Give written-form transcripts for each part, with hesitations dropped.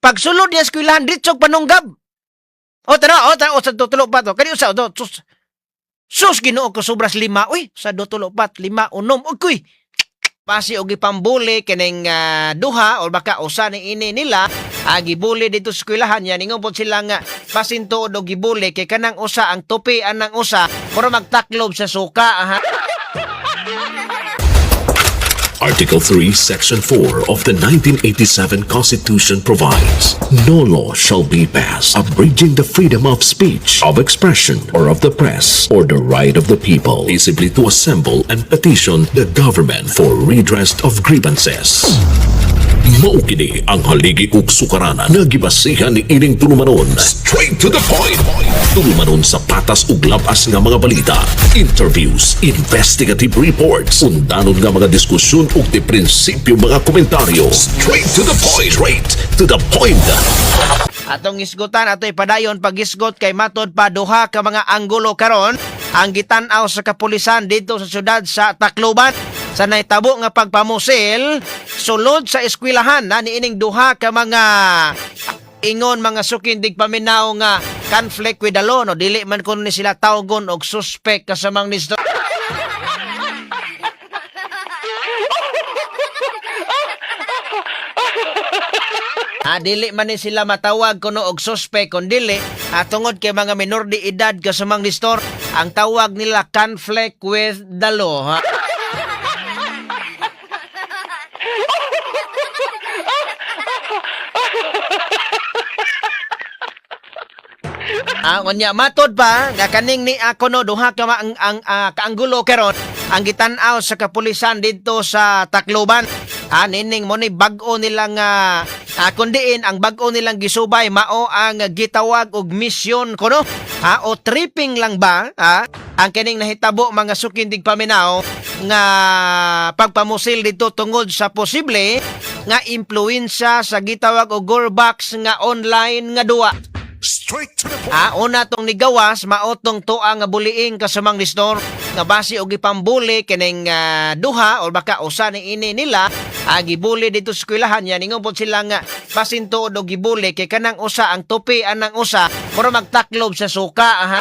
Pagsulod niya sa eskwelahan, ditsog panunggab. O tana, o tana, o sa tutulo pa to. Kani usa to, sus. Sus, Ginoo ko, sobras lima. Uy, sa dutulo pat, lima, unom. Uy, pasi og gipambuli kining duha o baka usa ni ini nila gibuli dito sa eskwelahan niya. Ningon pod sila nga basin tuod og gibuli kay kanang usa ang tupi anang usa mura magtaklob sa suka, ha. Article 3, Section 4 of the 1987 Constitution provides, "No law shall be passed abridging the freedom of speech, of expression, or of the press, or the right of the people peaceably to assemble and petition the government for redress of grievances." Mao kini ang haligi ug sukaranan nga gibasihan ni ining tulumanon. Straight to the point. Tulumanon sa patas ug labas nga mga balita, interviews, investigative reports, undanon nga mga diskusyon ug di prinsipyo mga komentaryo. Straight to the point. Straight to the point. Atong isgutan, ato ipadayon pagisgot kay matod pa duha ka mga anggulo karon ang gitan-aw sa kapulisan dito sa syudad sa Tacloban sa nahitabo nga pagpamusil sulod sa eskwelahan na niining duha ka mga ingon, mga sukindig paminaw, nga conflict with the law, no? Dili man kuno ni sila tawgon og suspect kasamang ni. Dili man ni sila matawag kuno og suspect kun dili tungod kay mga minor de edad, kasamang nistor, ang tawag nila conflict with the law, ha? Unya matod pa nga kaning ni ako, no, duha ka ang kaanggulo karon ang gitan-aw sa kapulisan didto sa Tacloban. Nining mo ni bag-o nilang kundiin ang bag-o nilang gisubay mao ang gitawag og misyon kuno. Ha, o tripping lang ba, ha? Ang kining nahitabo, mga sukindig paminaw, nga pagpamusil dito tungod sa posible nga impluwensya sa gitawag og Gorbax nga online nga duwa. Straight to the point. Una tong nigawas mao tong tuang nga buliing, kasamang nistor, nga base og gipambuli kining duha o baka usa ni ini nila gibuli dito sa eskwelahan niya. Ningon pod sila nga basin tuod og gibuli kay kanang usa ang tupi anang usa mura magtaklob sa suka, ha.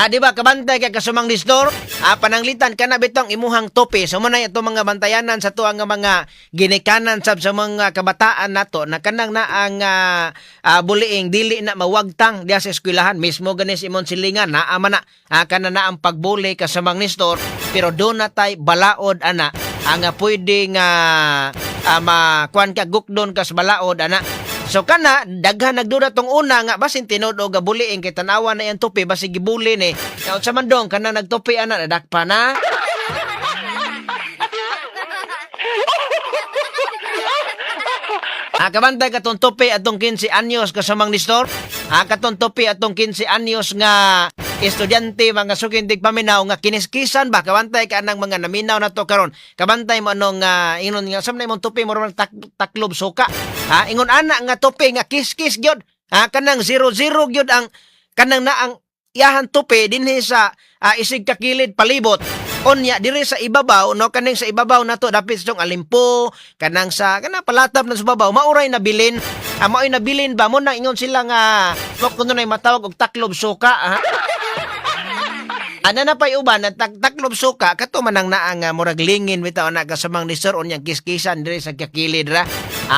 Di ba kabantay ka, kasumang nistor? Pananglitan kana bitong imuhang topi. So mo na itong mga bantayanan sa tuang nga mga ginikanan sab sa mga kabataan nato na kanang na ang buliing dili na mawagtang diya sa eskwelahan mismo ganis imong silingan naa man na kana na ang pagbuli, kasamang nistor, pero do na tay balaod ana ang pwede nga makuan ka, gukdon ka sa balaod ana. So kana daghan nagduda tong una nga basin tinuod og buliing kay tan-awa na iyang tupi, basig gibuli ni. Kaya sa man dong kanang nagtupi ana nadakpa na. Kabantay katong tupi atong 15 anyos, kasamang nistor. Katong tupi atong 15 anyos nga estudyante, mga sukindig paminaw, nga kiniskisan ba, kabantay ka anang mga naminaw na to karon. Kabantay mo anong ingon nga sa imong tupi mo taklob suka. Ha, ingon ana nga tupi nga kiskis gyud. Ha, kanang 00 gyud ang kanang naang iyahan tupi dinhi sa isig kakilid palibot. Unya diri sa ibabaw, no, kaning sa ibabaw nato dapit sa alimpo, kanang sa kanang palatap na sa babaw mauray nabilin. Maoy nabilin ba mo nang ingon sila nga mo kuno nay matawag og taklob suka, ha. Ana na pa'y uban at taklob suka kato man ang naa nga murag lingin bitaw na kasamang ni sir, unyang kiskisan diri sa kakilid ra.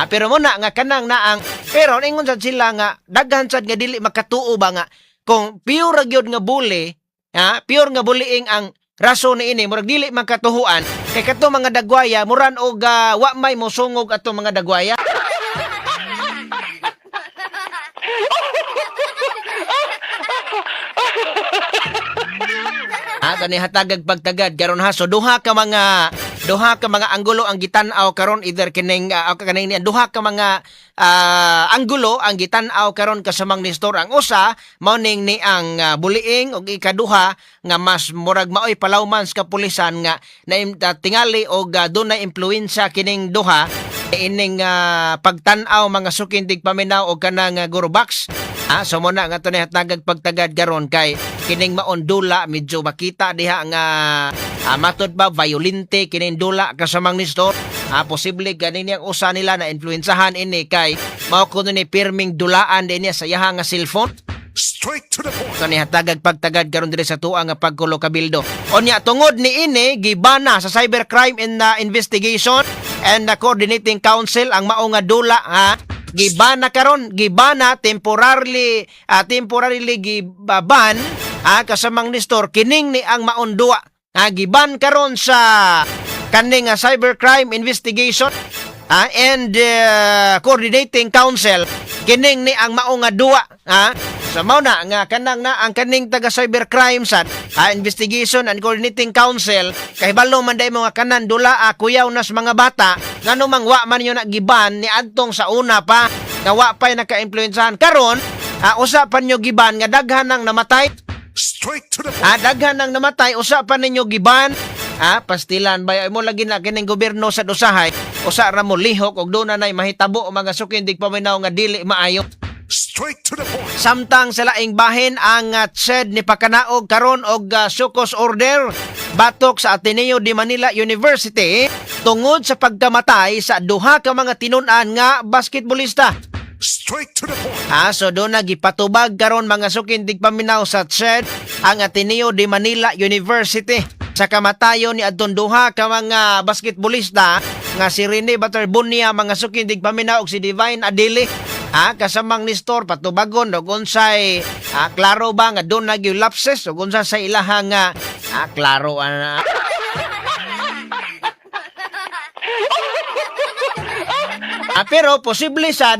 Pero mo na nga kanang naang pero ingon sad sila nga daghan sad nga dili makatuo ba nga kung pure ra gyud nga buli, ha, pure nga buliing ang rason ni ini, murag dili man katuhuan kay kato mga dagwaya muran og wa may mosungog ato mga dagwaya. Kani hatagag pagtagad karon, ha. So duha ka mga anggulo ang gitan-aw karon, either kining kaning niya duha ka mga anggulo ang gitan-aw karon, kasamang Nestor. Ang usa mao ning ni ang buliing og ikaduha nga mas murag maoy palawman sa kapulisan nga na tingali og dunay impluwensya kining duha ining pagtan-aw, mga sukindig paminaw, og kanang Gurubax. So mo na nga to ni hatagag pagtagad karon kay Kining maong dula medyo makita diha nga matod pa violente kining dula, kasamang Nestor. Posible ganin niyang usa nila na influensahan ini kay mao kuno ni pirming dulaan din niya sa iyaha nga cellphone. Straight to the point. So ni hatagag pagtagad karon diri sa tuwa nga pagkulo kabildo. Unya tungod ni ini gibana sa Cybercrime and Investigation and the Coordinating Council ang mao nga dula, ha. Gibana karon, gibana temporarily gibaban, ha, kasamang Nestor, kining ni ang maong duwa. Ha, giban karon sa kaning Cybercrime Investigation and Coordinating Council kining ni ang mao nga duwa, ha. So mao na nga kanang na ang kaning taga cybercrime sad Investigation and Coordinating Council, kahibalo man day mga kanan dula kuyaw nas mga bata, ngano mang wa man yun giban ni adtong sa una pa nga wa pay naka-impluwensahan karon, usa pa nyo giban nga daghan nang namatay. Straight to the point. Daghan nang namatay, usa pa ninyo giban. Pastilan ba mo lagi na kining gobyerno sa usahay, usa ra mo lihok og doon na nay mahitabo mga sukindig paminaw nga dili maayo. Straight to the point. Samtang sa laing bahin, ang CHED ni pakanaog karon og show cause order batok sa Ateneo de Manila University tungod sa pagkamatay sa duha ka mga tinun-an nga basketballista. Straight to the point. So doon na gipatubag karon, mga sukindig paminaw, sa CHED ang Ateneo de Manila University sa kamatayon ni adtong duha ka mga basketballista nga si Rene Baterbonia, mga sukindig paminaw, ug si Divine Adili. Kasamang Nestor, patubagon og unsay klaro ba nga doon na gyud lapses ug unsa sa ilahang klaro ana. Pero posible sad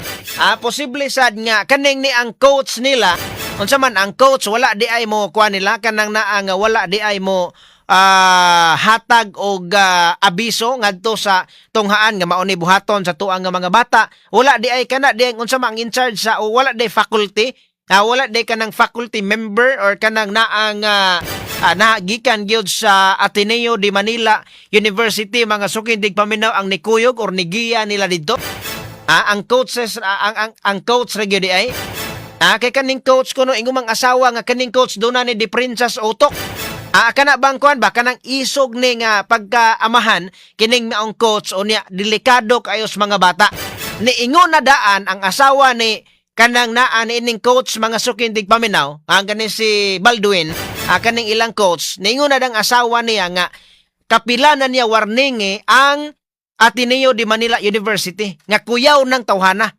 nga kaning ni ang coach nila, unsa man ang coach, wala di ay mo kuha nila kanang naa nga wala di ay mo hatag og abiso ngadto sa tunghaan nga mao ni buhaton sa tuang nga mga bata. Wala di ay kana di ay unsa man ang in charge sa o wala di faculty, wala di kanang faculty member or kanang naang nagikan gyud sa Ateneo de Manila University, mga sukindig paminaw, ang nikuyog or nigiya nila didto. Ang coaches ang coach ra gyud di ay. Kay kaning coach kuno ingon mang asawa nga kaning coach doon na ni di princess utok. Kana bang kuan ba kanang isog ni nga pagkaamahan kining maong coach, unya delikado kayo sa mga bata. Niingon na daan ang asawa ni kanang naa ni ining coach, mga sukindig paminaw, ang kaning si Baldwin, kaning ilang coach, niingon na dang asawa niya nga kapila na niya warning ang Ateneo de Manila University nga kuyaw ng tawhana.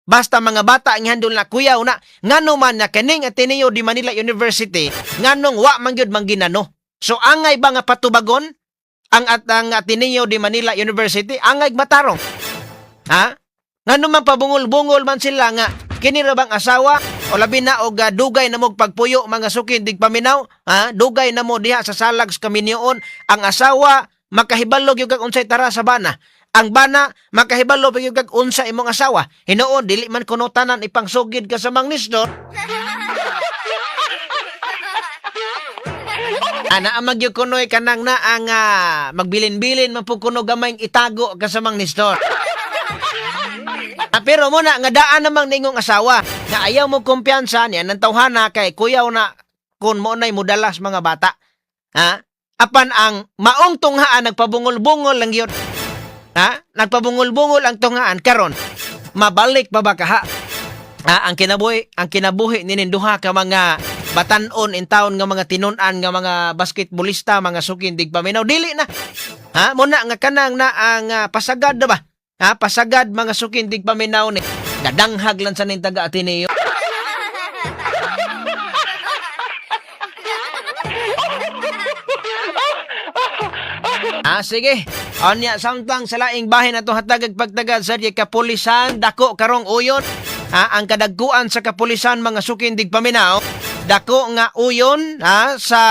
Basta mga bata ang handol na kuyaw na, ngano man na kaning Ateneo de Manila University nganong wa man gyud mangginano. So angay ba nga patubagon ang at ang Ateneo de Manila University, angay matarong? Ha? Ngano man pabungol-bungol man sila nga kini ra bang asawa o labi na og dugay na mo pagpuyo, mga sukindig paminaw, ha? Dugay na mo diha sa salag sa kaminyoon, ang asawa makahibalo gyud kag unsay tara sa bana, ang bana makahibalo pa gyud kag unsa imong asawa. Hinuon dili man kuno tanan ipangsugid ka sa Mang Nestor. Ana ang magyud kunoy kanang na ang magbilin-bilin man pud kuno gamay itago ka sa Mang Nestor. Pero muna nga daan namang ningong asawa nga ayaw mo kumpiyansa niya ng tawhana kay kuyaw na kun mo na'y mudalas mga bata. Ha? Apan ang maong tunghaan nagpabungol-bungol lang yun. Ha? Nagpabungol-bungol ang tunghaan karon. Mabalik pa ba kaha? Ang kinabuhi ni duha ka mga batan-on in town nga mga tinun-an nga mga basketballista, mga sukindig paminaw, dili na. Ha? Muna nga kanang na ang pasagad na ba? Ha? Pasagad, mga sukindig paminaw, ni. Nadanghag lang sa ning taga Ateneo. Sige. Anya, samtang sa laing bahin ato hatagag pagtagad sa kapulisan, dako karong uyon. Ang kadagkuan sa kapulisan, mga sukindig paminaw, dako nga uyon, ha, sa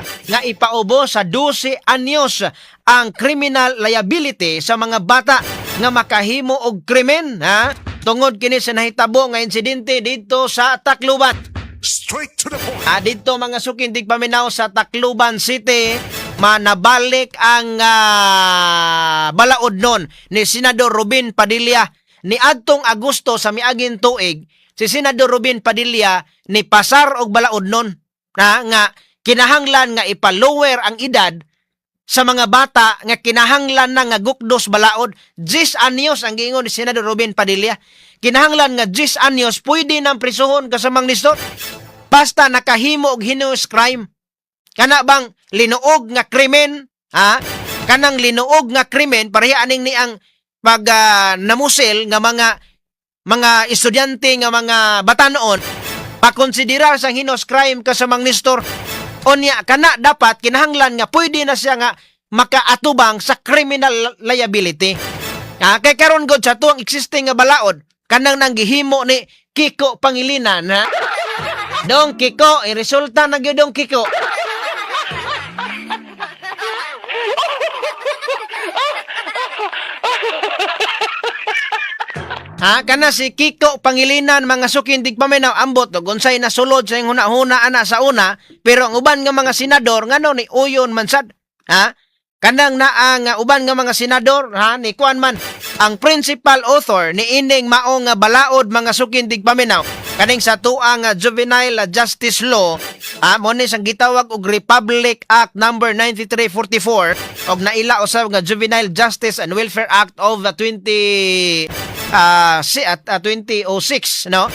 nga ipaubo sa 12 anyos ang criminal liability sa mga bata nga makahimo og krimen, ha, tungod kini sa nahitabo nga insidente dito sa Tacloban. Straight to the point. Dito, mga sukindig paminaw, sa Tacloban City, manabalik ang balaod nun ni Senador Robin Padilla. Ni adtong Agosto sa miaging tuig, si Senador Robin Padilla ni pasar og balaod nun. na nga kinahanglan nga ipalower ang edad sa mga bata nga kinahanglan na nga gukdos balaod. 10 anyos ang giingon ni Senador Robin Padilla. Kinahanglan nga 10 anyos pwede nang prisuhon, kasamang Nestor, basta nakahimo og heinous crime. Kana bang linuog nga krimen, ha? Kanang linuog nga krimen pareha aning ni ang pag namusil nga mga estudyante nga mga batanon, pakonsiderar sa heinous crime, kasamang Nestor. Unya kana dapat kinahanglan nga pwede na siya nga makaatubang sa criminal liability. Ah, kay karon gud sa tuang existing nga balaod, kanang nang gihimo ni Kiko Pangilinan, ha. Dong Kiko, i-resulta na gyud, Dong Kiko. Ha, kana si Kiko Pangilinan, mga suking tigpaminaw, ambot og unsay nasulod sa iyang huna-huna ana sa una, pero ang uban nga mga senador ngano ni uyon man sad, ha? Kanang naa nga uban nga mga senador, ha, ni kuan man ang principal author ni ining mao nga balaod, mga suking tigpaminaw, kaning sa tuang nga Juvenile Justice Law, ha, mo ni sang gitawag og Republic Act Number 9344 og naila usab nga Juvenile Justice and Welfare Act of the 20 si at 2006, no,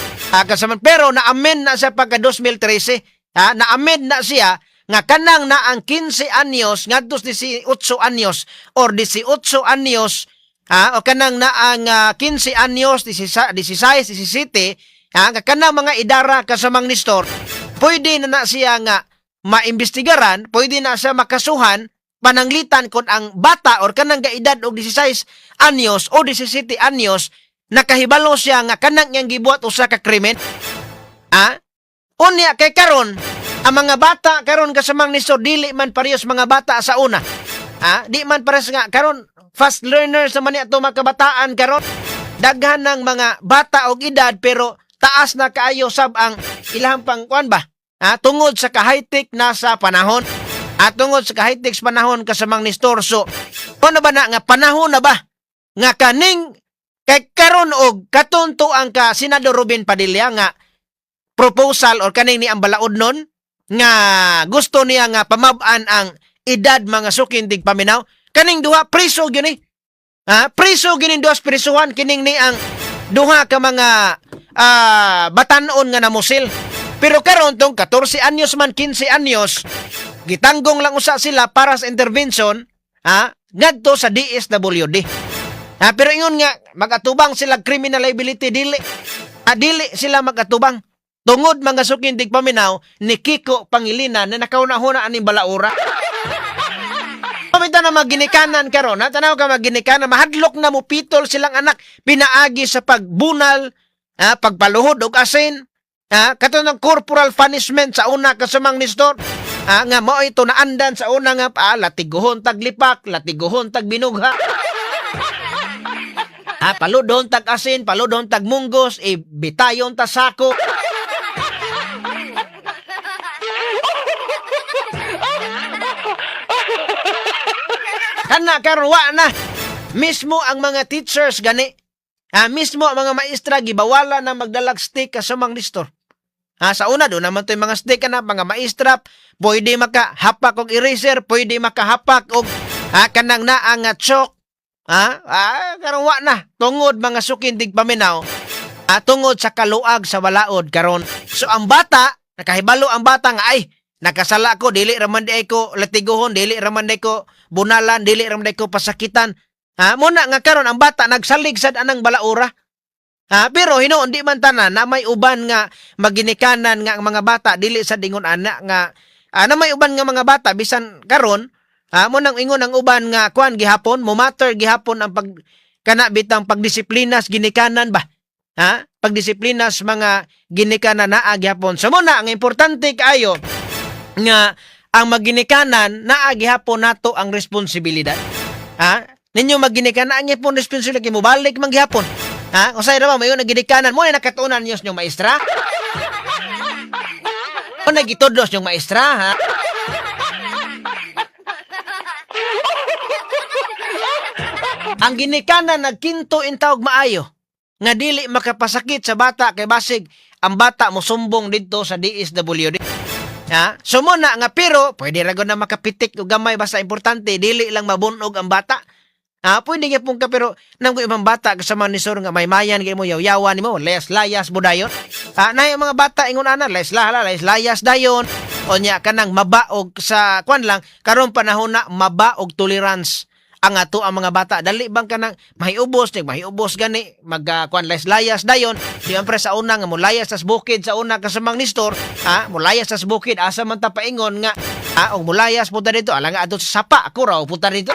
kasama, pero na-amend na siya pagka 2013, ha. Na-amend na siya nga kanang na ang 15 anyos ngadto 18 anyos or 18 anyos, ha, o kanang na ang 15 anyos, 16, 17, ha, nga kanang mga idara, kasamang Nestor, pwede na na siya nga maimbestigaran, pwede na siya makasuhan, pananglitan kung ang bata or kanang gaedad og 16 anyos o 17 anyos nakahibalo siya nga kanang iyang gibuhat usa ka krimen. Ah? Unya kay karon ang mga bata karon, kasamang Nestor, dili man parehas mga bata sa una. Ah, di man parehas nga karon fast learners naman ni ato mga kabataan karon. Daghan ng mga bata og edad pero taas na kaayo sab ang ilahang pang kuan ba? Ah, tungod sa ka-high-tech na sa panahon. At tungod sa ka-high-tech sa panahon, kasamang Nestor, so ano ba na nga panahon na ba nga kaning kay karon og katunto ang ka Senador Robin Padilla nga proposal or kaning ni ang balaod nun nga gusto niya nga pamab-an ang edad, mga suking tigpaminaw, kaning duha preso gyud ni, ha, preso gyud ni duha, prisuhan kining ni ang duha ka mga batanon nga namusil. Pero karon tong 14 anyos man 15 anyos, gitanggong lang usa sila para sa intervention, ha, ngadto sa DSWD. Ha, pero ingon nga magatubang sila criminal liability, dili. Ah, dili sila magatubang. Tungod, mga suking tigpaminaw, ni Kiko Pangilinan na nakauna-huna aning balaura. Pamita na maginikanan karon, ha? Tanaw ka maginikanan, mahadlok na mo pitol silang anak pinaagi sa pagbunal, ha, pagpaluhod og asin, ha, kato ng corporal punishment sa una, kasamang Nestor. Ha, nga mao ito naandan sa una nga pa, latiguhon taglipak, latiguhon tag binugha. Ha, paludon tag asin, paludon tag munggos, ibitayon ta sako. Kana karon wa na. Mismo ang mga teachers gani. Ha, mismo ang mga maestra gibawala na magdalag stick, kasamang Nestor. Ha, sa una do naman to yung mga stick na mga maestra pwede makahapak og eraser, pwede makahapak og, ha, kanang naa nga chalk. Ha, karon wa na. Tungod, mga suking tigpaminaw, ha, tungod sa kaluag sa balaod karon. So ang bata, nakahibalo ang bata nga ay nakasala ko, dili raman di ko latiguhon, dili raman di ko bunalan, dili raman di ko pasakitan. Ha, muna nga karon ang bata nagsalig sad anang balaura. Ha, pero hinuon di man tanan na may uban nga maginikanan nga ang mga bata dili sa dingon ana nga na may uban nga mga bata bisan karon, ha, mo nang ingon ang uban nga kuan gihapon, mo matter gihapon ang pag kana bitang pagdisiplina sa ginikanan ba. Ha? Pagdisiplina sa mga ginikanan naa gihapon. So muna ang importante kaayo nga ang maginikanan naa gihapon nato ang responsibilidad. Ha? Ninyo maginikanan ang gihapon responsibilidad kay mobalik man gihapon. Ha? Usay ra ba mayo naginikanan mo na nakatunan niyo yung maestra? O nagitudlos yung maestra, ha? Ang ginikanan nagkinto intawg maayo nga dili makapasakit sa bata kay basig ang bata mosumbong didto sa DSWD. Ha? So mo na nga, pero pwede ra gud na makapitik og gamay, basta importante dili lang mabunog ang bata. Ah, pwede gyapon ka, pero nang ibang bata kasama ni sir nga maymayan kay mo, yaw-yawan nimo, layas layas mo dayon. Ah, nay mga bata ingon ana, layas layas layas layas dayon. Onya kanang mabaog sa kwan lang karon panahon na mabaog tolerance ang ato ang mga bata, dali bang kanang mahiubos nig mahiubos gani mag kwan, layas layas dayon. Di man pre sa una nga mulayas sa bukid sa una, kasamang nistor, ha, mulayas sa bukid, asa man ta paingon nga og mulayas punta dito ala nga adto sa sapa, ako raw punta dito.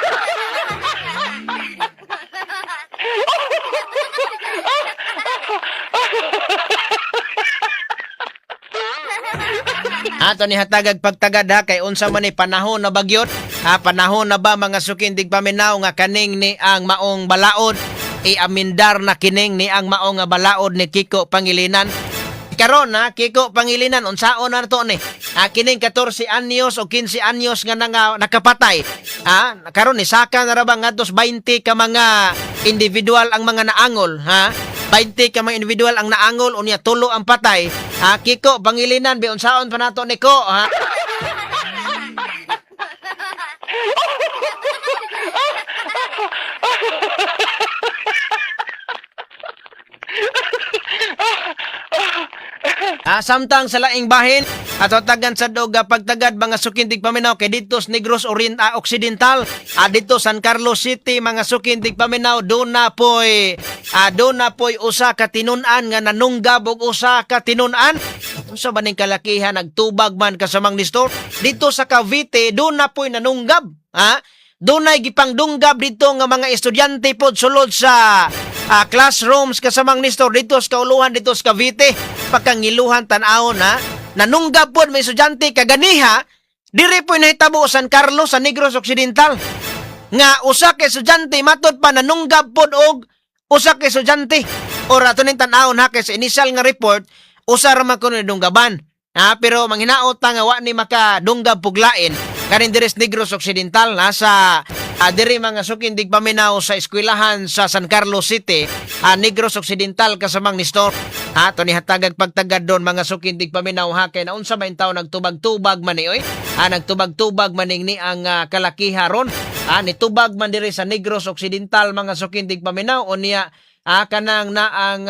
Ato ni hatagag pagtagad ha, kay unsa man ni panahon na bagyot. Ha, panahon na ba, mga sukindig paminaw, nga kaning ni ang maong balaod iamindar na, kining ni ang maong nga balaod ni Kiko Pangilinan. Karon ha, Kiko Pangilinan, unsaon na to ni? Ha, kining 14 anyos o 15 anyos nga nanga, nakapatay. Ha, karon ni saka na ra ba ngadto 20 ka mga individual ang mga naangol, ha? 20 ka mga individual ang naangol, unya tulo ang patay. Ha, Kiko Pangilinan, bi unsaon pa nato ni ko, ha? Ah, samtang sa laing bahin, ato tagan sa doga pagtagad, mga sukindig paminaw, kay dito sa Negros Orient, Occidental, dito San Carlos City, mga sukindig paminaw, doon na poy usa ka tinun-an nga nanunggab og usa ka tinun-an. Unsa ba ning kalakihan, nagtubag man kasamang nistor dito sa Cavite, doon na poy nanunggab, ha? Dunay gipangdunggab dito nga mga estudyante pod sulod sa classrooms, kasamang Nestor, dito sa kauluhan dito sa Cavite. Pagkangiluhan tan-awon ha. Nanunggab pod may estudyante kaganiha, diri po nahitabo San Carlos sa Negros Occidental. Nga usa ka estudyante matud pa nanunggab pod og usa ka estudyante. Or ato ning tan-awon ha, kay sa initial nga report usa ra man kuno nidunggaban. Ha, pero manghinaot ta nga wa ni makadunggab puglain kanin diri sa Negros Occidental nasa diri, mga sukindig paminaw, sa eskwelahan sa San Carlos City, Negros Occidental, kasamang Nestor. Ha, to ni hatagag pagtagad doon, mga sukindig paminaw, ha, kay naunsa ba tawo, nagtubag-tubag man ni oy. Ha, nagtubag-tubag maning ni ang kalakiha ron. Ha, nitubag man diri sa Negros Occidental, mga sukindig paminaw, unya kanang na ang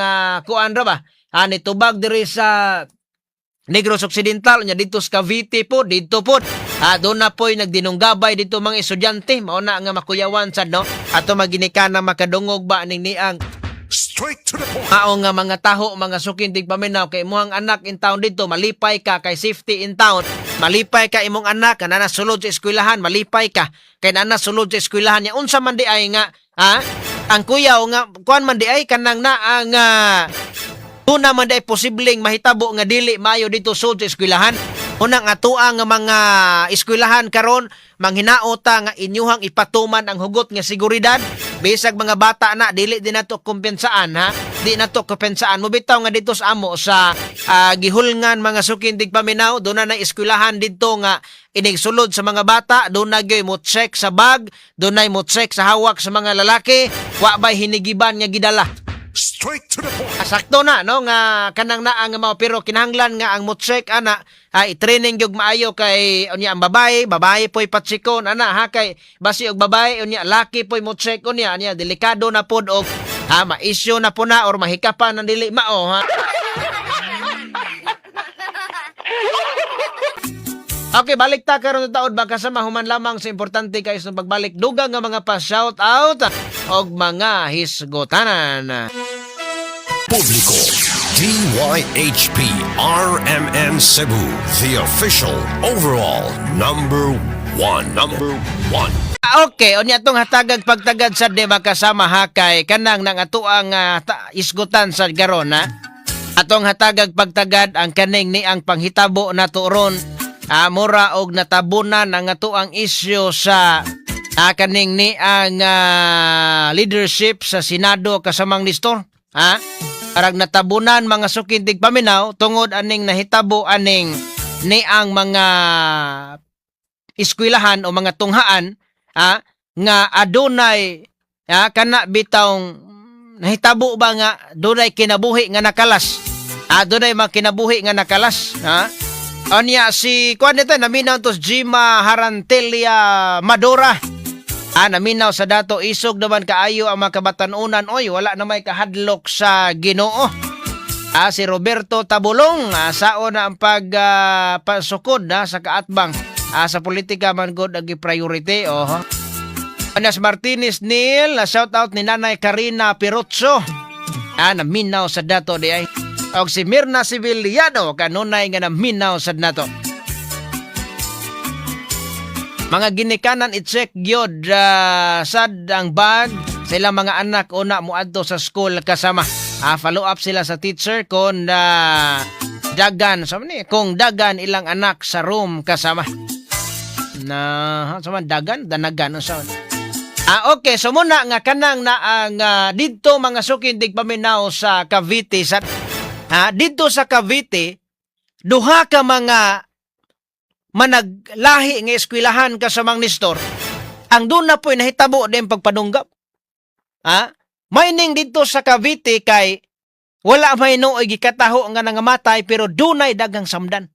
kuan ra ba? Ha, nitubag diri sa Negros Occidental nya dito sa Cavite po, dito po. Ah, doon na po'y nagdinunggabay dito mga estudyante, mao na nga makuyawan sad no. Ato maginika na makadungog ba ning niang Straight to the point. mao nga mga taho, mga sukindig paminaw, kay imong anak in town dito malipay ka kay safety in town, malipay ka imong anak ka na sulod sa eskwelahan, malipay ka kay naa sulod sa eskwelahan niya. Unsa man di ay nga ha ang kuyaw nga kuan man di ay kanang naa nga una man di ay posibleng mahitabo nga dili maayo dito sulod sa eskwelahan. Unang atoa nga mga eskwelahan karon, manghinaota nga inyuhang ipatuman ang hugot nga seguridad bisag mga bata na, dili din nato kumpensaan ha, di nato kumpensaan mo bitaw nga dito sa amo sa gihulngan, mga sukindig paminaw, doon na na eskwelahan didto nga inig sulod sa mga bata, doon na gyoy mo check sa bag, doon na mo check sa hawak sa mga lalaki, wa bay hinigiban nga gidala. Straight to the point. Ah, sakto na no nga kanang naa nga mao, pero kinahanglan nga ang mo-check ana ay training gyud maayo, kay unya ang babae, babae poy patsikon ana ha, kay basi og babae unya laki poy mo-check unya anya delikado na pod og ha ma-issue na po na or mahikapan ng dili mao ha. Okay, balik ta karon sa taod ba kasama human lamang sa importante kay sa pagbalik dugang nga mga pa shout out og mga hisgotanan. Publiko. DYHP RMN Cebu, the official overall number one. Number one. Ah, okay, unya tong hatagag pagtagad sa di makasama ha, kay kanang nang atoang isgutan sa garon ha. Atong hatagag pagtagad ang kaning ni ang panghitabo nato ron. Ah, mura og natabunan ang atoang isyu sa kaning ni ang leadership sa Senado, kasamang Nestor. Ha? Arag natabunan, mga sukindig paminaw, tungod aning nahitabo aning ni ang mga eskwelahan o mga tunghaan nga adunay kana bitawng nahitabo ba nga dunay kinabuhi nga nakalas, dunay mga kinabuhi nga nakalas ha. Anya si kuan nito, naminaw to si Jima Harantelia Madura. Naminaw sa dato, isog naman kaayo ang mga kabatanunan, oy, wala na may kahadlok sa Ginoo. Si Roberto Tabulong, sao na ang pag pasukod na sa kaatbang sa politika man gud ang priority, oho. Anas Martinez Neil, na shout out ni Nanay Karina Piruzzo. Naminaw sa dato di ay. Og si Mirna Sevillano, kanunay nga naminaw sa dato. Mga ginikanan, i-check gyud sad ang bag sa ilang mga anak una moadto sa school kasama. Follow up sila sa teacher kung dagan sa ni kung dagan ilang anak sa room kasama. Na sa man dagan danagan unsa man? Okay, so muna nga kanang na ang didto, mga suking tigpaminaw, sa Cavite sa didto sa Cavite, duha ka mga managlahi nga eskwelahan, kasamang Nestor, ang doon na po'y nahitabo din pagpadunggap. Ha? Mining dito sa Cavite kay wala may nooy gikataho nga nangamatay pero dunay dagang samdan.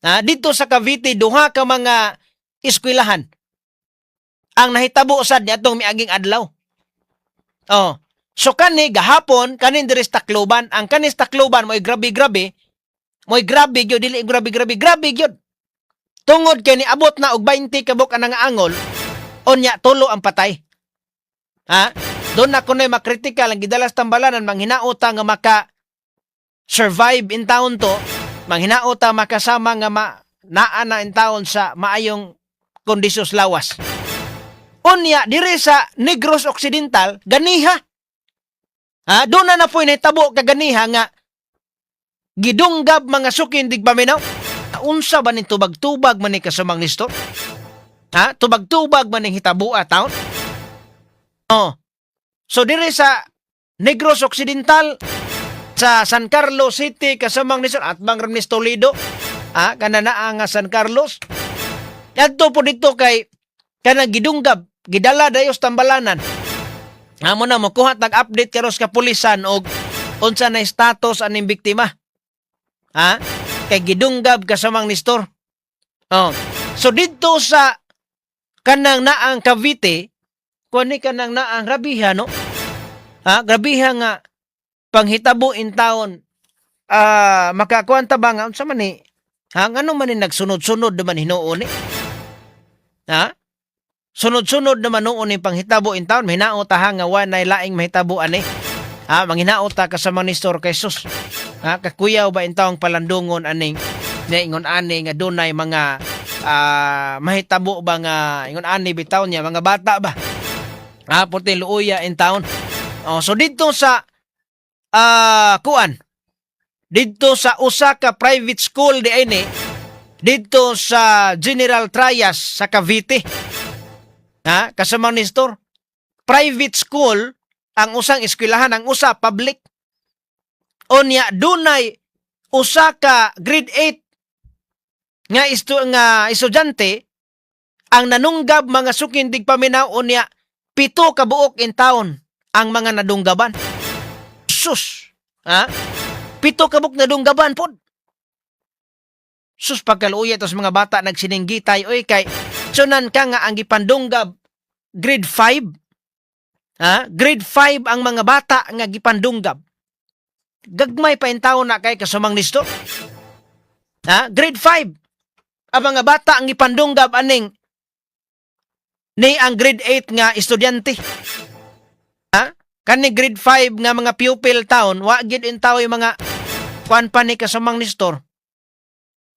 Ha? Dito sa Cavite, duha ka mga eskwelahan ang nahitabo sad niadtong miaging adlaw. Oh. So kani gahapon kanin diri sa Tacloban, ang kanis Tacloban mo'y grabe-grabe, mo'y grabe gyud, dili grabe-grabe, grabe gyud. Tungod kay niabot na og 20 ka buok ang angol, unya tulo ang patay. Ha? Doon na kuno'y makritikal ang gidalas tambalanan, manghinaota nga maka survive in town to, manghinaota makasama nga ma, naa na in town sa maayong kondisyon lawas. Unya diri sa Negros Occidental, ganiha. Ha, doon na na po'y nahitabo kaganiha nga gidunggab, mga suking tigpaminaw. Unsa ba ning tubag-tubag man ni, kasamang Nestor? Ha? Tubag-tubag man ning hitabua taon? Oh. So diri sa Negros Occidental, sa San Carlos City, kasamang Nestor, at bang Ramnes Toledo, ha, kana naa nga San Carlos. Adto po dito kay kanang gidunggab, gidala dayos tambalanan. Amo na mo kuha tag update karos kapulisan og unsa na status aning biktima. Ha? Kay gidunggab, kasamang Nestor. Oh. So didto sa kanang naang Cavite, kuan ni kanang naang grabiha, no? Ha, grabiha nga panghitabo in town. Makakuan ta ba nga unsa man ni? Ha, ngano man ni nagsunod-sunod naman hinuon ni? Ha? Sunod-sunod naman noon ni panghitabo in town, mahinaot ta ha nga wa nay laing mahitabo ani. Ha, manghinaot ta, kasama Nestor, kay sus. Ha, kakuyaw ba in taong palandungon aning ingon ani nga dunay mga mahitabo ba nga ingon ani bitaw niya mga bata ba. Ha, puti luuya in town. Oh, so dito sa kuan didto sa usa ka private school di ay ni didto sa General Trias sa Cavite. Ha, kasama Nestor. Private school ang usang eskwelahan, ang usa public. Unya dunay usa ka grade 8 nga isto nga estudyante ang nanunggab, mga suking tigpaminaw, unya 7 ka buok in town ang mga nadunggaban. Sus! Ha? 7 ka buok nadunggaban pod. Sus, pagkaluya tos mga bata nagsininggitay oy, kay sunan ka nga ang gipandunggab grade 5. Ha? Grade 5 ang mga bata nga gipandunggab. Gagmay pa in taon na kay, kasamang Nestor. Ha? Grade 5. Ang mga bata ang gipandunggab aning ni ang grade 8 nga estudyante. Ha? Kani grade 5 nga mga pupil taon, wa gid in tao yung mga kuan pa ni, kasamang Nestor.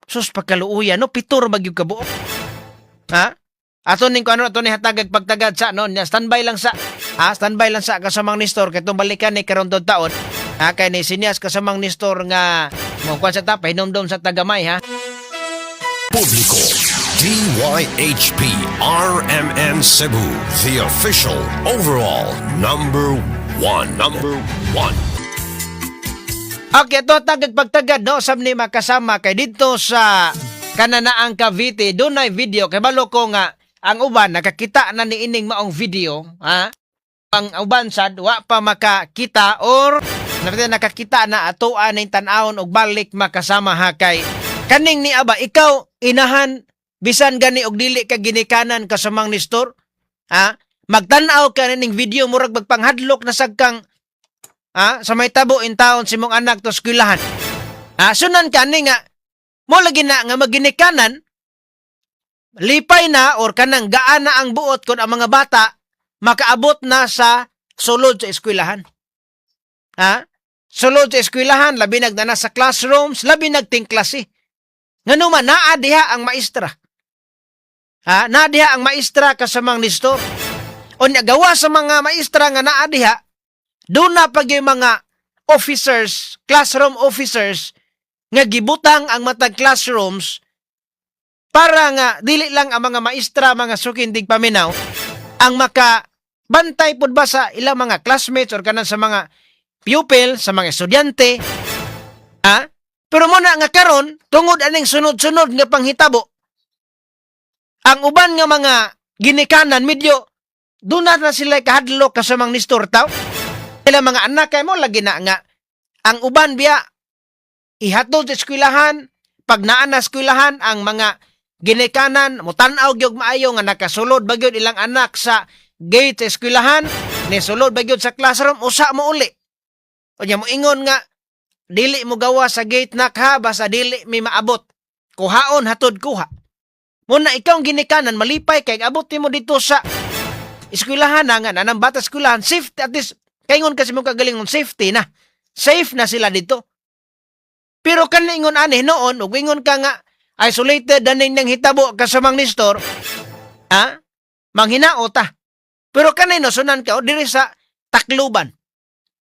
Sus, pagkaluuya no, 7 ra magyud ka buok. Ha? Ato ning kuano, ato ni hatagag pagtagad sa no, nya standby lang sa. Ha, standby lang sa, kasamang Nestor, kay itong balikan ni karon taon. Ha, kay ni sinyas, kasamang Nestor, nga mo kuan sa ta pahinomdom sa tagamay ha. Publiko. DYHP RMN Cebu, the official overall number one. Number one. Okay, ito tagag pagtagad no, sab ni makasama kay dito sa kananaang Cavite dunay video, kay balo ko nga ang uban nakakita na ni ining maong video, ha. Ang uban sad wa pa makakita or napita nakakita na, atoa ning tan-awon og balik makasama ha, kay Kaning ni aba, ikaw inahan, bisan gani og dili ka ginikanan kasamang Nestor, ha? Magtan-aw ka ning video, murag magpanghadlok na sad kang, ha, sa mahitabo in taon sa imong anak to eskwelahan. Ha, sunan ka ni nga mo lagi na nga maginikanan lipay na or kanang gaan na ang buot kon ang mga bata makaabot na sa sulod sa eskwelahan. Ha? Sulod sa eskwelahan, labi nagdana sa classrooms, labi nagtingklase. Ngano man naa diha ang maestra. Ha? Naa diha ang maestra kasamang Nestor. O gawa sa mga maestra nga naa diha, doon na pag yung mga officers, classroom officers, nga gibutang ang matag classrooms para nga dili lang ang mga maestra, mga suking tigpaminaw, ang maka bantay pud ba sa ilang mga classmates or kanan sa mga pupil, sa mga estudyante. Ha? Pero muna nga karon, tungod aning sunod-sunod nga panghitabo, ang uban nga mga ginikanan medyo doon na sila kahadlok kasamang Nestor taw. Sila mga anak kay mo lagi na nga ang uban biya ihatod sa eskwelahan, pag naa na eskwelahan ang mga ginikanan mutan-aw gyud maayo nga nakasulod ba gyud ilang anak sa gate sa eskwelahan, ni sulod ba gyud sa classroom, usa mo uli. Unya mo ingon nga dili mo gawa sa gate nak ha, basta dili mi maabot. Kuhaon hatod kuha. Muna ikaw ang ginikanan malipay kay abot nimo dito sa eskwelahan na nga nanang bata eskwelahan, safety at least kaingon kasi mo kagaling safety na. Safe na sila dito. Pero kan ingon ani noon ug ingon ka nga isolated daning nang hitabo kasamang Nestor, ha? Manghinaot ta. Pero kanay no sunan ka o diri sa Tacloban.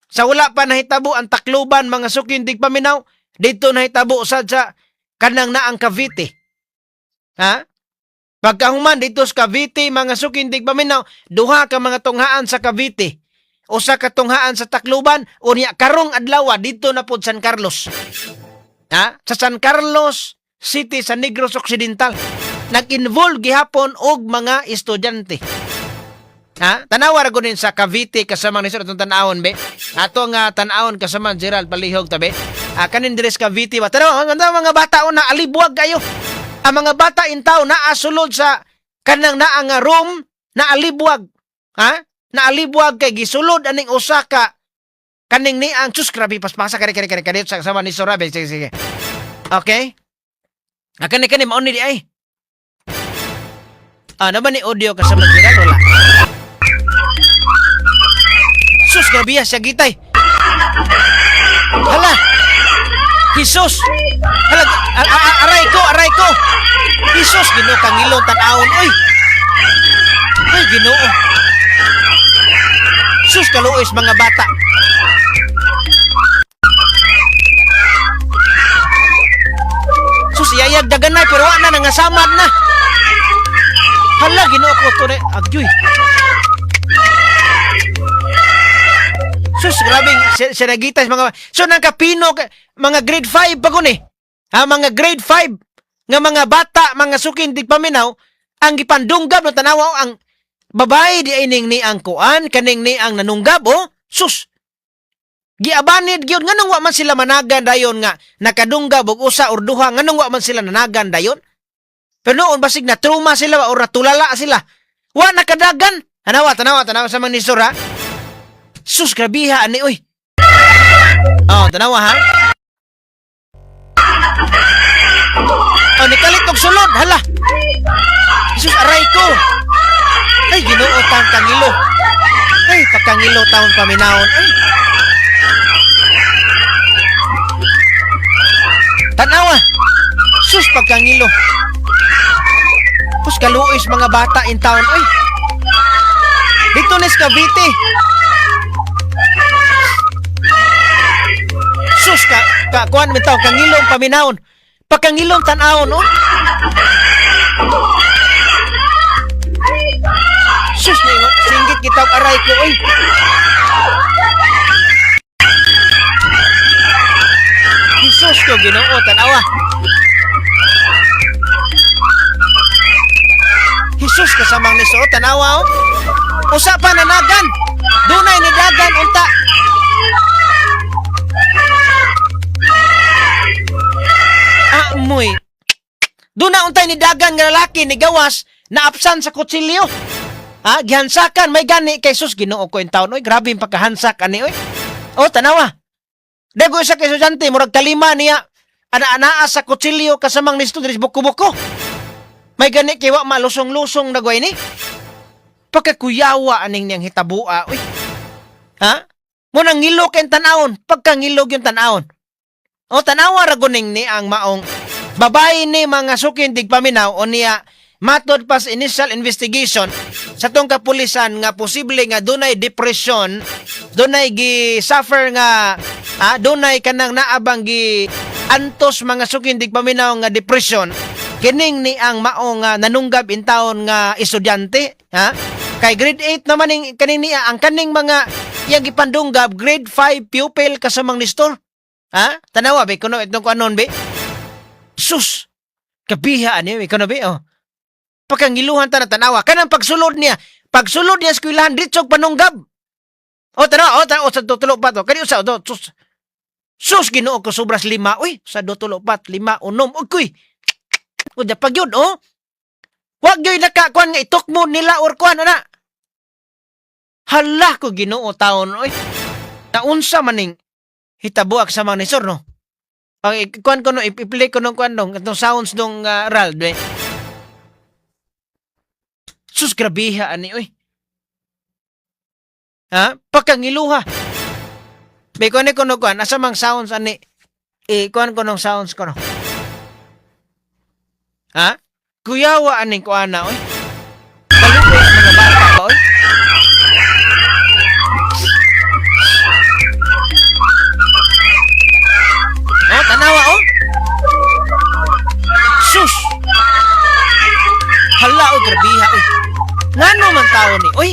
Sa wala pa nahitabo ang Tacloban, mga suking tigpaminaw, dito nahitabo sad sa kanang naang Cavite. Ha? Pagkahuman dito sa Cavite, mga suking tigpaminaw, duha ka mga tunghaan sa Cavite. Usa ka tunghaan sa Tacloban, unya karong adlaw dito na pod San Carlos. Ha? Sa San Carlos City sa Negros Occidental. Nag-involve gihapon og mga estudyante. Ha? Tanawa ra gud sa Cavite kasama ni sir atong tan-awon be. Ato nga tan-awon kasama Gerald Palihog tabi. Ah, kanin diri sa Cavite ba. Tanawa ang mga bata na alibwag kayo. Ang mga bata in town naa sulod sa kanang naa nga room na alibwag. Ha? Na alibwag kay gisulod aning usa ka kaning ni ang, sus, grabe, paspasa kani kani kani kani sa kasama ni Sora be. Sige, sige. Okay? Ah, kani kani mao ni di ay. Ah, naman ni audio kasama Gerald wala. Sus, grabe ya, siya gitay. Hala! Jesus! Hala, aray ko, aray ko! Jesus, Ginoo, kangilong tan-awon, oy! Ay, Ginoo! Sus, kaluoy sa mga bata. Sus, iyayag daganay, pero wa na, nangasamad na. Hala, Ginoo ko, to na, agyoy. Sus, grabe, sinagita sa mga... So, nangkapino, mga grade 5 pa kun eh. Ha, mga grade 5 nga mga bata, mga sukin tigpaminaw, ang gipandunggab no tanawa ang babae di ining ni ang kuan, kaning ni ang nanunggab, oh, sus. Giabanid gyud, nganong wa man sila managan dayon nga nakadunggab og usa or duha, nganong wa man sila nanagan dayon? Pero noon basig na trauma sila or natulala sila. Wa nakadagan. Tanawa, tanawa, tanawa sa mga nisura. Sus, grabiha ani oy. Oh, tanawa ha. Oh, nikalit og sulod, hala. Jesus, aray ko. Ay, Ginoo taon kangilo. Ay, pagkangilo taon paminawon. Ay. Tanawa. Sus, pagkangilo. Sus, kaluoy sa mga bata in town. Ay. Dito ni sa Cavite. Sus, ka kuan bitaw kangilong paminawon. Pagkangilong tan-awon, oh. Sus, ningon, singgit kita og aray ko, oy. Jesus ko, Ginoo, tan-awa. Jesus, kasamang ni Soro, tanawa, oh. Usa pa nanagan. Dunay ni dagan, unta. Amoy. Doon na untay ni dagan nga lalaki ni gawas na absan sa kutsilyo. Ha, gihansakan may gani kay sus, Ginoo ko intawon, oy, grabe yung pagkahansak ani, oy. Oh, tanawa. Dago isa kay estudyante, murag kalima niya ana-anaa sa kutsilyo kasamang ni diri buko-buko. May gani kay wa malusong-lusong na ni. Pagkakuyawa aning niyang hitabua, uy. Ha? Munang ngilok ang tanawon, pagkangilog yung tanawon. O tanawa ra guning ni ang maong babae ni, mga sukin tigpaminaw, o niya matod pas initial investigation sa tong kapulisan nga posible nga dunay depression, dunay gi suffer nga dunay kanang naabang gi antos, mga sukin tigpaminaw, nga depression kining ni ang maong nga nanunggab in taon nga estudyante, ha, kay grade 8 naman ning kaning niya. Ang kaning mga iyang gipandunggab, grade 5 pupil, kasamang nistor. Ha, tanawa be kuno itong kuanon be. Sus, kabiha ani kuno be, oh. Pagkangiluhan ta na tanawa kanang pagsulod niya sa eskwelahan, ditsog panunggab. Oh, tanawa, oh, tanawa, sa tutulo pa to kani usa to. Sus, sus, Ginoo ko, sobras lima, uy, sa tutulo pat lima unom uy. Uda pag yun, oh. Wag yo'y nakakuan nga itukmo nila or kuan, ana. Hala ko, Ginoo taon, oy. Naunsa maning hitabuak sa mga nisor, no? Ang kuan ko no, i-play ko nung kuan nung, itong sounds nung RAL, eh. Sus, grabiha ani, oy. Ha? Pagkangiluha. May kuan ko no kuan, asa mang sounds ani? Eh, kuan ko nung sounds ko no. Ha? Kuyawa aning kuana, oy. Kaluoy ang mga bata ba, oy? Oh, tanawa, oh. Sus! Hala, oh, grabiha, oy. Ngano man tao ni, oy?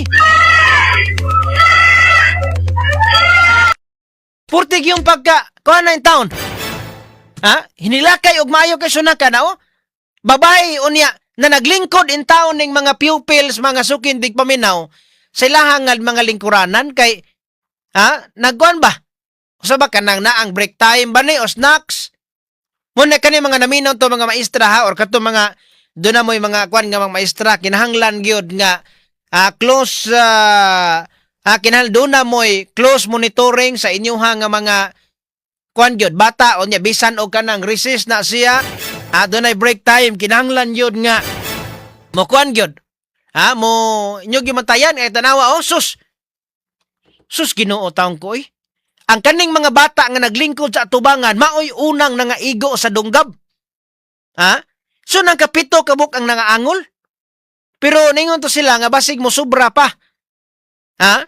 Purtig yung pagka, kuha na yung taon. Ha? Hinilakay og maayo kay sunaka na, oh. Babae unya na naglingkod in taon ning mga pupils, mga sukin dig paminaw, sa ilahang nga mga lingkuranan kay ha, nagkuan ba? Usa ba kanang naang break time ba ni o snacks? Muna kani mga naminaw to mga maestra, ha, or kato mga doon na mo'y mga kuan nga mga maestra, kinahanglan gyud nga close kinahanglan doon na mo'y close monitoring sa inyuha nga mga kuan gyud bata o nya bisan og kanang recess na siya, dunay break time, kinahanglan gyud nga mo kuan gyud, ha, mo inyo gimantayan. Ay, tanawa, oh. Sus, sus, Ginoo taon ko, oy. Ang kaning mga bata nga naglingkod sa atubangan maoy unang nangaigo sa dunggab, ha. So nang kapito kabuk ang nangaangol, pero ningon to sila nga basig mo sobra pa, ha,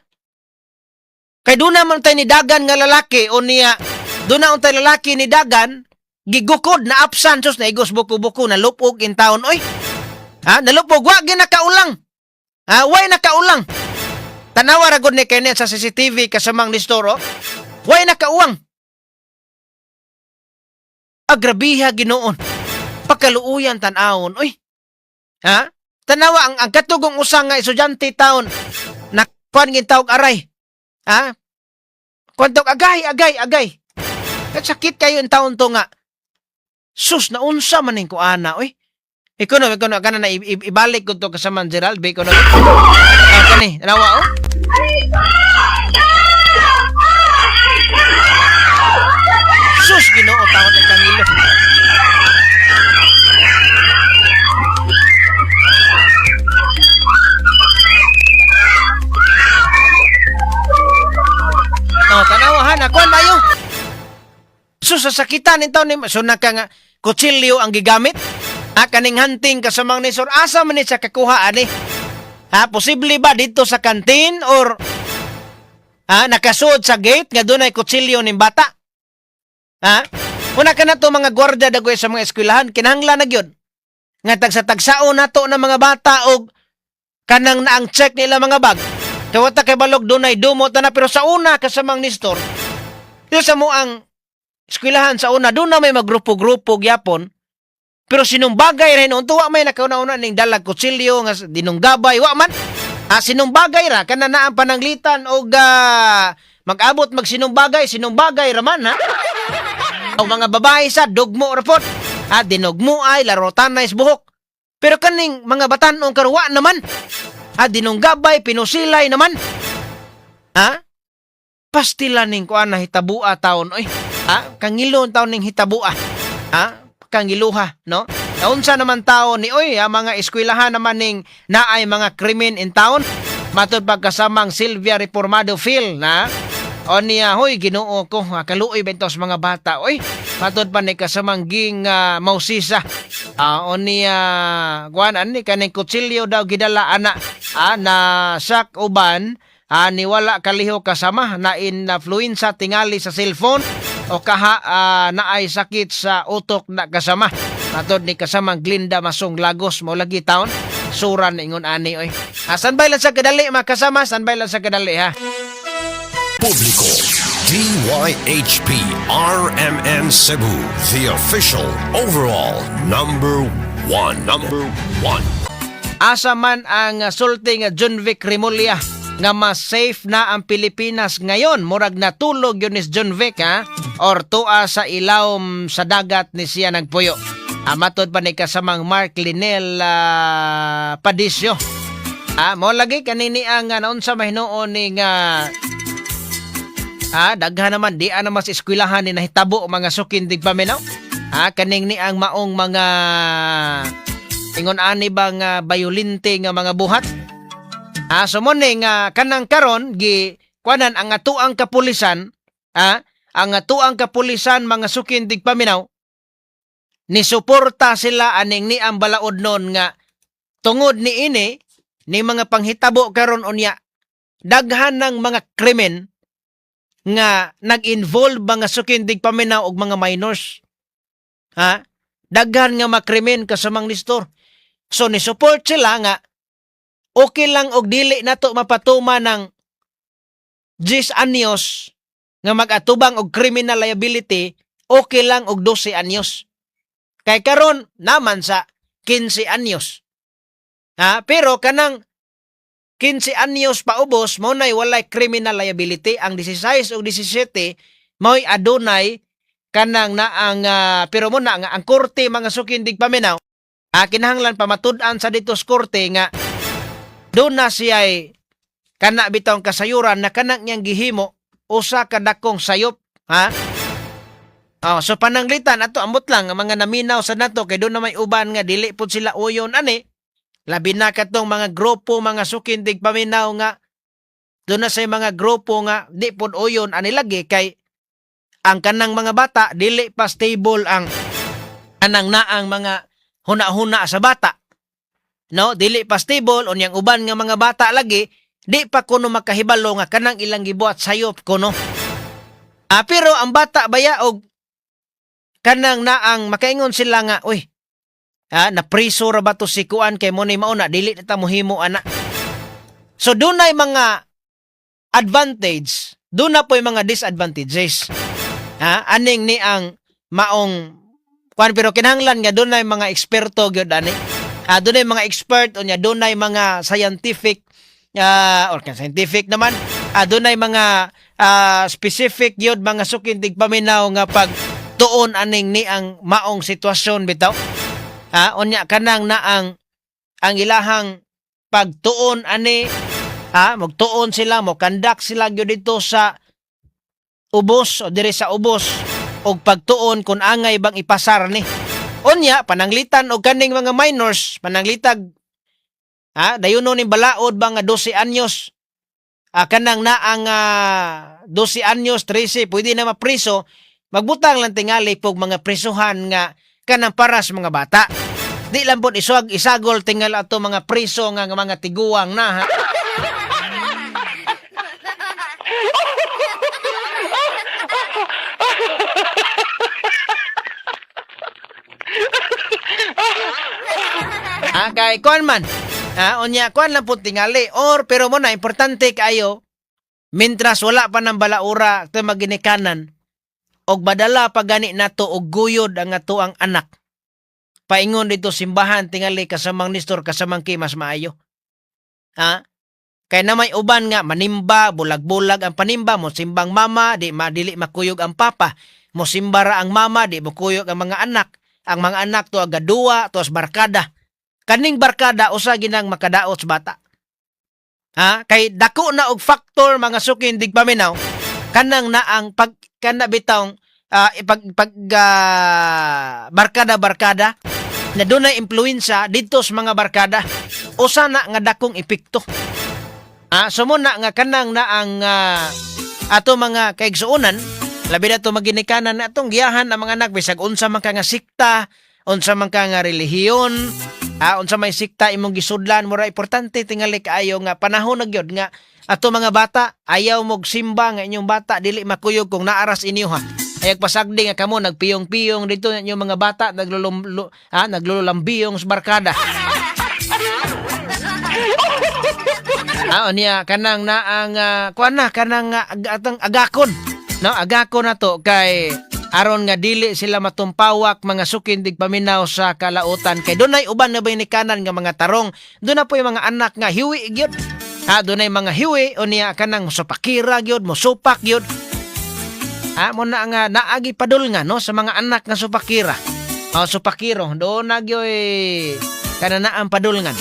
kay doon naman tayo ni dagan nga lalaki o niya doon na untay lalaki ni dagan gigukod na absan. Sus, naigos buko-buko, na lupog in town, oy. Ha, nalupog, wa ginakaulang, ha, way nakaulang. Tanawa ra gud ni kay sa CCTV, kasamang ni Storo, way nakauwang. Agrabiha ginoon, pagkaluuyan tan-awon, oy. Ha, tanawa ang katugong usa nga estudyante taon na kuan gin tawag aray, ha, kuan tawag agay, agay, agay. At sakit kayo in taon to nga. Sus, naunsa man ning kuana, oy. Ikaw no, ikaw no, kana na ibalik ko to kasama Gerald, be ko no. Ah, kani, tanawa, oh. Sus, Ginoo taon ay kangilo. Oh, tanawa ha, nakuan mayo. Sus, sasakitan in taon ni so naka nga kutsilyo ang gigamit. Ha, kaning hunting kasamang ni Sir, asa man ni siya kakuha ani? Ha, posible ba dito sa kantin or ha, nakasuod sa gate nga dunay kutsilyo ning bata? Ha? Una ka na to mga gwardiya dagoy sa mga eskwelahan, kinahanglan na gyud nga tagsa-tagsaon nato ng mga bata og kanang naang check nila mga bag. Kay wa ta kay balog dunay dumot na, pero sa una kasamang Nestor, dito sa mo ang eskwelahan sa una, doon na may magrupo-grupo gyapon. Pero sinumbagay rin noon, tuwa may nakauna-una ning dalag kutsilyo nga dinunggabay, wa man. Ah, sinumbagay ra kana na ang pananglitan og mag-abot magsinumbagay, sinumbagay raman, ha. O mga babae sa dugmo ra pod. Ha, dinugmuay, laro tanay sa buhok. Pero kaning mga batan-ong karon, wa naman. Ha, dinunggabay, pinusilay naman. Ha? Pastila ning kuan na hitabua taon oy. Ha? Kangilon taon ning hitabua. Ha? Kangiluha, no? Naunsa naman taon ni oy, ang mga eskwelahan naman ning naay mga krimen in town. Matod pagkasamang Sylvia Reformado Phil na o niya, hoy, Ginoo ko, ha, kaluoy bentos mga bata, oy. Matod pa ni kasamang Ging Mausisa. O niya, kuan ani kaning kutsilyo daw gidala ana, na sak uban, ni wala kaliho kasama na influenza tingali sa cellphone o kaha naay sakit sa utok na kasama. Matod ni kasamang Glinda Masong Lagos mo lagi taon. Suran ingon ani oy. Standby lang sa kadali, mga kasama, standby lang sa kadali ha. Publiko. DYHP RMN Cebu, the official overall number one. Number one. Asa man ang sulti nga Jonvic Remulla nga mas safe na ang Pilipinas ngayon? Murag natulog yun ni Jonvic ha, or tua sa ilawom sa dagat ni siya nagpuyo. Matod pa ni kasamang Mark Linel Padisyo. Mo lagi kanini ang naunsa mahinuon ni nga daghan naman di ana mas eskwelahan ni nahitabo, mga sukin tigpaminaw. Kaning ni ang maong mga ingon ani bang bayolente nga mga buhat. So mo ni nga kanang karon gi kuanan ang atuang kapulisan, ang atuang kapulisan, mga sukin tigpaminaw, ni suporta sila aning ni ang balaod nun nga tungod ni ini ni mga panghitabo karon unya daghan ng mga krimen nga nag-involve, mga sukin tigpaminaw, og mga minors. Ha? Daghan nga makrimen kasamang Nestor. So ni support sila nga okay lang og dili nato mapatuma ng 10 anyos nga mag-atubang og criminal liability, okay lang og 12 anyos. Kay karon naman sa 15 anyos. Ha? Pero kanang 15 anyos paubos mo nay walay criminal liability, ang 16 o 17 mo'y adunay kanang naang pero mo na nga ang korte, mga sukin tigpaminaw, kinahanglan pamatud-an sa dito sa korte nga doon na siya ay kana bitawng kasayuran na kanang niyang gihimo usa ka dakong sayop, ha. Oh, so pananglitan ato ambot lang ang mga naminaw sa nato kay doon na may uban nga dili pud sila uyon ani, labi na katong mga grupo, mga sukin tigpaminaw, nga doon na sa mga grupo nga di pud uyon ani lagi kay ang kanang mga bata dili pa stable ang anang naang mga huna-huna sa bata, no? Dili pa stable. Unyang uban nga mga bata lagi di pa kuno makahibalo nga kanang ilang gibuhat sayop kuno. Pero ang bata baya og kanang naang makaingon sila nga, "Uy, ha, napriso ra ba to si kuan kay mo ni mauna dili na ta mohimo ana." So dunay mga advantage, doon na po'y mga disadvantages. Ha, aning ni ang maong kuan, pero kinahanglan nga dunay mga eksperto gyud ani. Dunay mga expert unya dunay mga scientific or kan scientific naman, dunay mga specific gyud, mga sukin tigpaminaw, nga pag tuon aning ni ang maong sitwasyon bitaw. Unya kanang naang ang ilahang pagtuon ani, ha, magtuon sila, mo conduct sila gyud dito sa ubos o diri sa ubos og pagtuon kung angay bang ipasar ni. Unya pananglitan og kaning mga minors, pananglitag ha, dayuno ni balaod ba nga 12 anyos, kanang naang 12 anyos, 13 pwede na mapriso, magbutang lang tingali pog mga prisuhan nga kanang para sa mga bata. Di lang pod isuag isagol tingal ato mga priso nga mga tiguang na ha. Kay kuan man. Unya kuan lang pud tingali or pero mo na importante kaayo mintras wala pa ng balaura ito maginikanan og badala pa gani nato og guyod ang ato ang anak paingon dito simbahan tingali, kasamang Nestor, kasamang ki, mas maayo. Ha? Kay na may uban nga manimba, bulag-bulag ang panimba, mo simbang mama, di madili makuyog ang papa. Mo simba ra ang mama, di mo kuyog ang mga anak. Ang mga anak to agaduwa, tuas barkada. Kaning barkada usa ginang makadaot sa bata. Ha? Kay dako na og factor, mga suki tigpaminaw, kanang naang pag kana bitawng ipag pag barkada barkada na dunay impluwensya didto sa mga barkada, usa na nga dakong epekto. So muna nga kanang na ang ato mga kaigsuonan, labi na to maginikanan na atong giyahan ang mga anak bisag unsa man ka nga sikta, unsa man ka nga relihiyon, unsa may sikta imong gisudlan, mura importante tingali kaayo nga panahon na gyud nga ato mga bata, ayaw mog simba nga inyong bata dili makuyog kung naaras inyo ha. Ayag pasagdi nga kamo nagpiyong-piyong dito inyong mga bata naglululambiyong sa barkada. Niya kanang naang kuan na kanang atong agakon. No, agakon na to kay aron nga dili sila matumpawak, mga suki tigpaminaw, sa kalautan kay dunay uban na ba kanan nga mga tarong, doon na po yung mga anak nga hiwi gyud. Ha, dunay mga hiwi o niya kanang supakira gyud, mosupak gyud. Ha, mo na nga naagi padul nga no sa mga anak nga supakira. O supakiro, doon na gyud kananaan padulngan.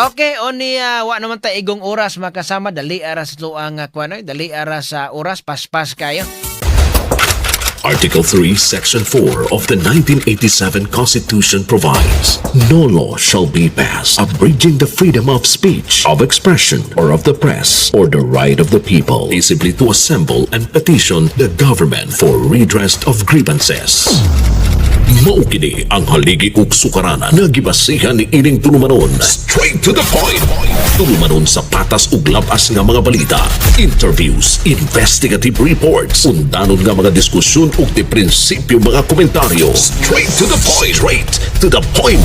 Okay, o niya, wa naman ta igong oras makasama, dali aras luang kuan oy, dali aras sa oras, paspas kayo. Article 3, Section 4 of the 1987 Constitution provides, "No law shall be passed abridging the freedom of speech, of expression, or of the press, or the right of the people peaceably to assemble and petition the government for redress of grievances." Mao kini ang haligi ug sukaranan nga gibasihan ni ining tulumanon. Straight to the point. Tulumanon sa patas ug labas nga mga balita, interviews, investigative reports, undanon nga mga diskusyon ug di prinsipyo mga komentaryo. Straight to the point. Straight to the point.